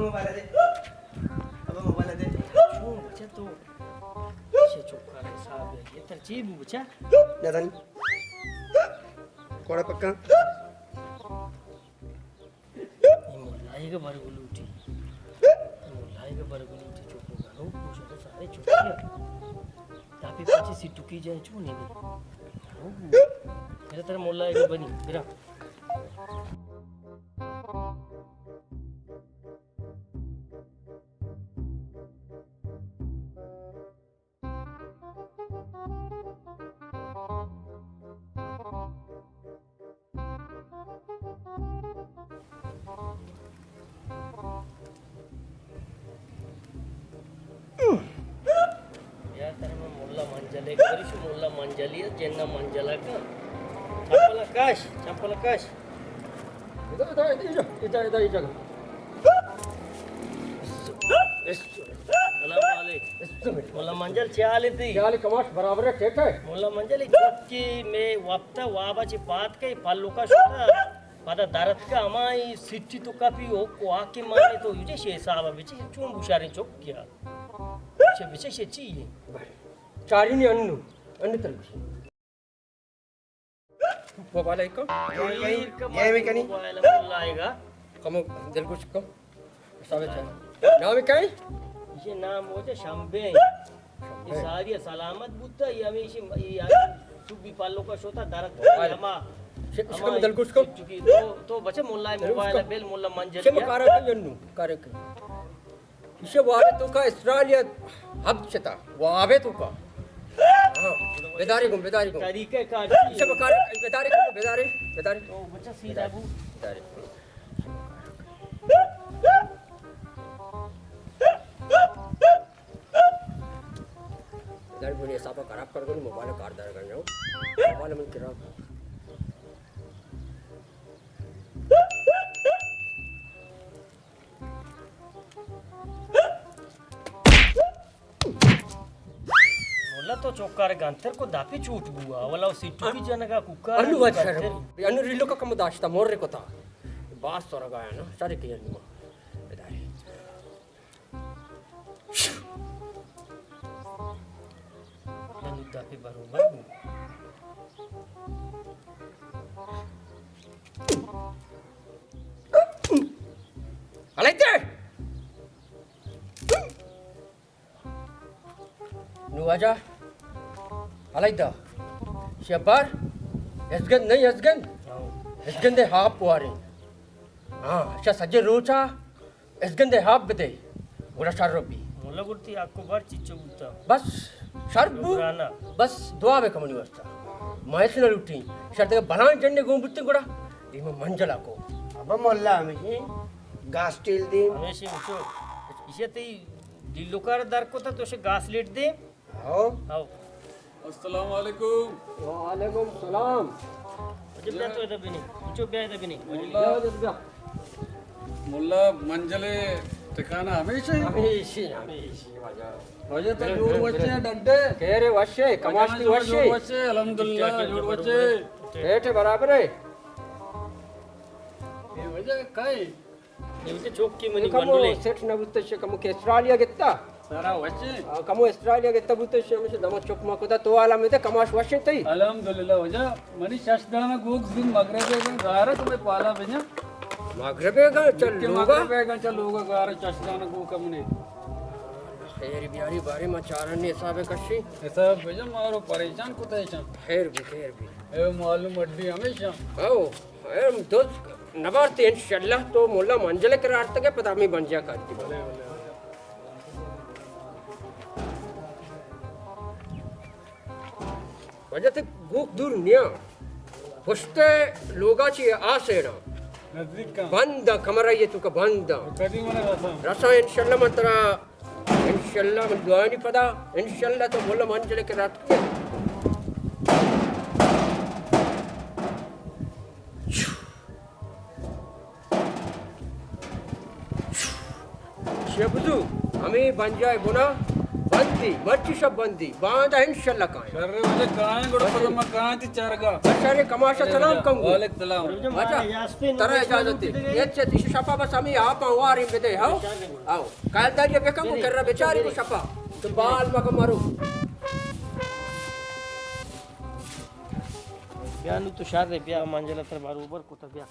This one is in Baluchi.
موبائل دے۔ ابا موبائل دے۔ چون بچہ تو؟ چے چوکا رے صاحب، یہ تر چی بو بچہ؟ نہ زانی۔ کوڑا پکا۔ اے ملائیگ ءَ برگ لوٹی۔ اے ملائیگ ءَ برگ لوٹی، چوکو گنوک گوشت سارے چوکیا۔ داپی پچی سی ٹکی جائے چونی دی۔ گنوک گوشت۔ میرا تر ملائیگ ءَ بنی، برا۔ بیا ترا من ملا منجلے کریش، ملا منجلی است، جنہ منجلا کن۔ چپل کش، چپل کش۔ ادا، ادا، ادا، ادا، ادا، ادا۔ سلام علیکم۔ ملا منجل، چے حال انت؟ چے حال کماش؟ برابر ہے، ٹھیک ہے۔ ملا منجل، اے چکی میں وپتا وابا چی پات کئی پلو کا شتا۔ پدا درت کا ہمائی سٹی تو کپی ہو کو آکے مانے تو یوجے شے حساب بچے چون بوشاریں چک کیا۔ چے بچے شے چی ہے؟ چاری نے انو، انو تر بچے۔ موبائل آئی کن؟ یہ میں کنی؟ موبائل اللہ آئے گا۔ کمو دلگوش کن۔ ثابت ہے۔ نام کیا ہے؟ یہ نام ہوتا شمبے۔ یہ ساری سلامت بوتا، یہ ہمیشہ، یہ تو بھی پالو کا شوتا درد بلے۔ ہما، شے، شے ہما کم دلگوش کن۔ چکی تو، تو بچے ملا دلگوش موبائل کن۔ بل ملا منجل شے کیا؟ کارا کن جنو، کارا کن۔ ایشی وابے توکا اسرائیل یا حب چتا، وابے توکا۔ ہاں، بیداری گم، بیداری گم۔ طریقہ کار چی ہے؟ ایشی بکار، بیداری گم، بیداری، بیداری۔ تو بچہ سیدھا بو۔ بیداری۔ بیداری بونی حسابا خراب کر گنی، موبائل کار دار گنی۔ موبائل من کرا۔ مولا تو چوکار گانتر کو داپی چوٹ بوا، ولا سیٹو کی جنگا کوکار انو وجہ گانتر۔ انو ریلو کا کم داشتا، مور رے کتا۔ باس تو رگایا نا، سارے کے انو۔ بداری۔ انو داپی برو مر بو۔ علیتے! نو واجہ، علیدہ، شبر، ازگند نہیں ازگند، ازگندے ہاپ واریں۔ ہاں، شا سجے روچا، ازگندے ہاپ بدے، گڑا شر بی۔ مولا گڑتی آکو بار چچو بوتا۔ بس، شر بو، شکرانہ۔ بس دعا بے کمنی واسطہ۔ ما اس نہ لوٹیں، شر دے بلان جنڈے گون بوتیں گڑا، دیما منجل آکو۔ ابا مولا ہمیشی گاس ٹیل دیم۔ ہمیشی اچو، اسے تی ڈیلو کار در کو تا تو شے گاس لیٹ دیم۔ ہاؤ۔ ہاؤ۔ السلام علیکم۔ وعلیکم السلام۔ اچھا، بیا تو ادھر بنی۔ اچھا، بیا ادھر بنی۔ مولا، بیا، بیا۔ مولا منجلے ٹھکانہ ہمیشی؟ ہمیشی، ہمیشی، واجہ۔ واجہ تو جوڑ وشے ڈڈے؟ خیر وشے، کماشتی وشے؟ جوڑ وشے، الحمدللہ، جوڑ وشے۔ پیٹ برابر ہے؟ اے واجہ کائے؟ اے بوتے چوکی منی کمو گنڈولے۔ سیٹ نہ بوتے شے، کمو کہ اسٹرالیا گتا۔ سارا وچے۔ آ، کمو اسٹرالیا گتا بوتے شے، ہمیشہ دما چک ما کتا۔ تو حالا میں تے کماش وشے تئی؟ الحمدللہ واجہ، منی شش دانا گوک زین مغربے گن گارا تو میں پالا بجا۔ مغربے گن چل لوگا؟ مغربے گن چل لوگا گارا شش دانا گوک منی۔ خیر بیاری بارے ما چارن حساب کشی۔ حساب بجا مارو پریشان کتا ہے چن۔ خیر بی، خیر بی۔ اے معلوم اڈی ہمیشہ۔ او۔ اے، دوست نبارتے انشاءاللہ تو مولا منجل کرا آرتگے پدا ہمیں بنجا کاتی۔ واجہ تے گوک دور نیا۔ پشتے لوگا چی آسیڑا۔ نزدیک کا۔ بند کمرہ یہ تو کا بند۔ کدی من رسم؟ رسا انشاءاللہ من ترا انشاءاللہ من دعا نہیں پدا، انشاءاللہ تو مولا منجل کرا آتکے۔ شے بزو، ہمیں بنجائے بنا، بندی، مرچی شپ بندی، باندا انشاءاللہ کائیں۔ شر واجہ کائیں، گڑا پدا ما کائیں تی چارگا۔ شر کماشا سلام کنگو۔ وعلیکم سلام۔ واجہ، ترا اجازت ہے۔ اچھا، تیشی شپا بس ہمیں آپ واریں بدے، ہاؤ؟ آؤ۔ کالداری بکن کو کرا بیچاری کو شپا۔ تو بال مگو مرو۔ بیا نو تو شر بیا، منجل تر بروبر کو تو بیا۔